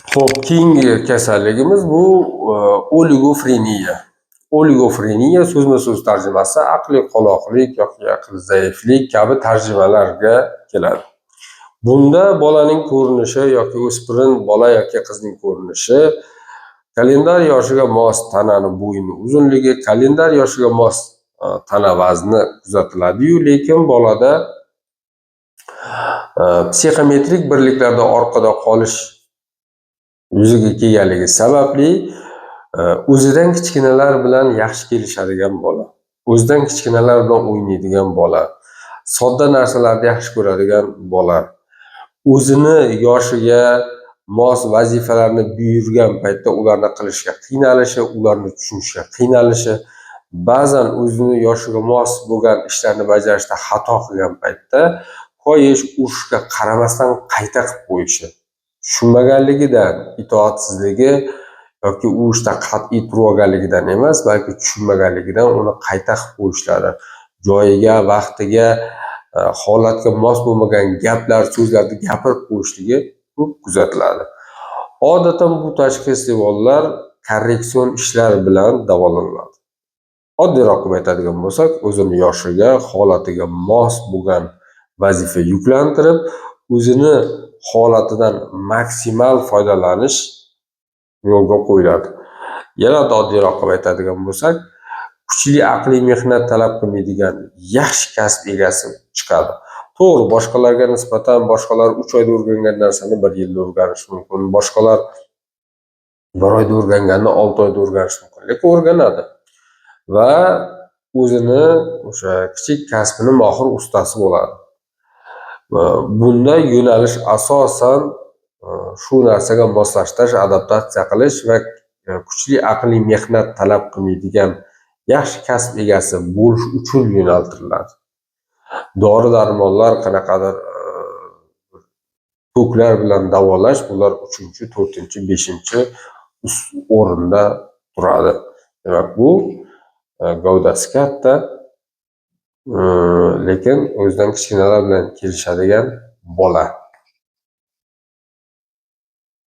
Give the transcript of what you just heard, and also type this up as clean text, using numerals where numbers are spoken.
Xo'p, keyingi kasalligimiz bu oligofreniya. Oligofreniya so'zma-so'z tarjimasi aqliy qoloqlik yoki aql zaiflik kabi tarjimalarga keladi. Bunda bolaning ko'rinishi yoki o'spirin bola yoki qizning ko'rinishi kalendar yoshiga mos tanani bo'yni uzunligi, kalendar yoshiga mos tana vazni kuzatiladi-yu, lekin bolada psixometrik birliklarda orqada qolish yuzaga kelganligi sababli o'zidan kichkinalar bilan yaxshi kelishadigan bola, o'zidan kichkinalar bilan o'ynaydigan bola, sodda narsalarni yaxshi ko'radigan bola, o'zini yoshiga mos vazifalarni buyurgan paytda ularni qilishga qiynalishi, ularni tushunishga qiynalishi, ba'zan o'zini yoshiga mos bo'lgan ishlarni bajarishda xato qilgan paytda koyish, urushga qaramasdan qayta qilib qo'yishi, tushunmaganligidan, itoatsizligi yoki u ishda qat'iy turib olganligidan emas, balki tushunmaganligidan uni qayta qilib qo'yishlari, joyiga, vaqtiga, holatga mos bo'lmagan gaplar, so'zlarni gapirib qo'yishligi ko'p kuzatiladi. Odatda bu tashxisli bolalar korreksion ishlar bilan davolanadi. Oddiyroq qilib aytadigan bo'lsak, o'zini yoshiga, holatiga mos bo'lgan vazifa yuklantirib, o'zini holatidan maksimal foydalanish yo'lga qo'yiladi. Yanada oddiyroq qilib aytadigan bo'lsak, kuchli aqliy mehnat talab qilmaydigan yaxshi kasb egasi chiqadi. To'g'ri, boshqalarga nisbatan boshqalar 3 oyda o'rgangan narsani 1 yilda o'rganishi mumkin. Boshqalar 1 oyda o'rganganni 6 oyda o'rganishi mumkin. Lekin o'rganadi va o'zini o'sha kichik kasbini mohir ustasi bo'ladi. Bunda yo'nalish asosan shu narsaga moslashtirish, adaptatsiya qilish va kuchli aqliy mehnat talab qilmaydigan yaxshi kasb egasi bo'lish uchun yo'naltiriladi. Dori-darmonlar, qanaqadir toklar bilan davolash bular 3-, 4-, 5- o'rinda turadi. Demak, bu gavdasi katta, lekin o'zidan kichkinalar bilan kelishadigan bola.